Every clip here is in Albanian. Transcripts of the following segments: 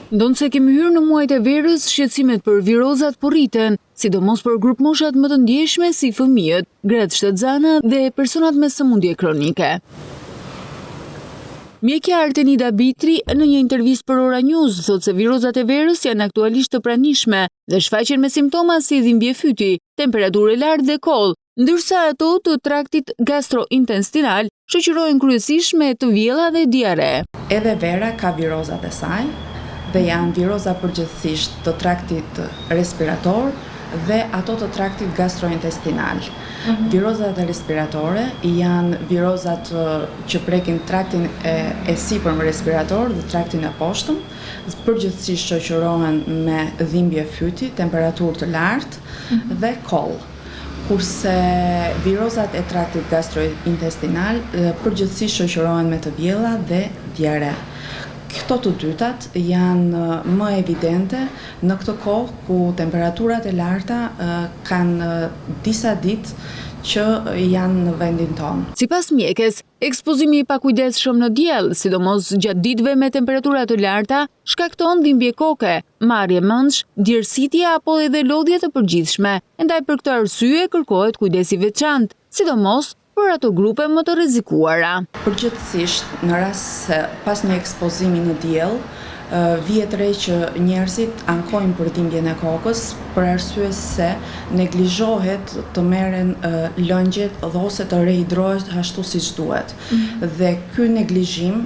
Ndonëse kemi hyrë në muajt e verës, shqetësimet për virozat po rriten, sidomos për grupmoshat më të ndjeshme si fëmijët, gratë shtatzana dhe personat me sëmundje kronike. Mjekja Artenida Bitri në një intervistë për Ora News thotë se virozat e verës janë aktualisht të pranishme dhe shfaqen me simptoma si dhimbje fyti, temperaturë e lartë dhe kollë, ndërsa ato të traktit gastrointestinal shoqërohen kryesisht me të vjella dhe diarre. Edhe vera ka virozat e saj dhe janë viroza përgjithësisht të traktit respirator dhe ato të traktit gastrointestinal. Virozat respiratore janë virozat që prekin traktin e sipërm respirator dhe traktin e poshtëm, përgjithësisht shoqërohen me dhimbje fyti, temperaturë të lartë dhe kollë. Kurse virozat e traktit gastrointestinal përgjithësisht shoqërohen me të vjella dhe diarre. Këto të dytat janë më evidente në këtë kohë ku temperaturat e larta kanë disa ditë që janë në vendin tonë. Sipas mjekes, ekspozimi i pakujdesshëm në diell, sidomos gjatë ditëve me temperatura të larta, shkakton dhimbje koke, marrje mendsh, djersitje apo edhe lodhje të përgjithshme, e ndaj për këtë arsye kërkohet kujdes i veçantë, sidomos për ato grupe më të rrezikuara. Përgjithësisht, në rast se pas një ekspozimi në diell, vihet re që njerëzit ankojnë për dhimbjen e kokës, për arsye se neglizhohet të merren lëngjet dhe ose të rehidrohet ashtu siç duhet. Dhe ky neglizhim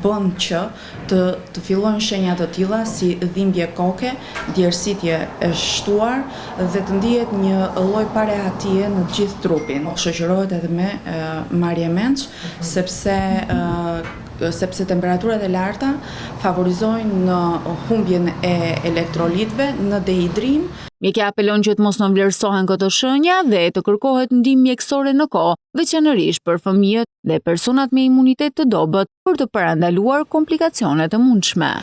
bën që të të fillojnë shenja të tilla si dhimbje koke, djersitje e shtuar dhe të ndihet një lloj parehatie në të gjithë trupin. Shoqërohet edhe me marrje mendsh, sepse sepse temperaturat e larta favorizojnë në humbjen e elektrolitëve, në dehidrim. Mjekja apelon që të mos nënvlerësohen këto shenja dhe të kërkohet ndihmë mjekësore në kohë, veçanërisht për fëmijët dhe personat me imunitet të dobët, për të parandaluar komplikacione të mundshme.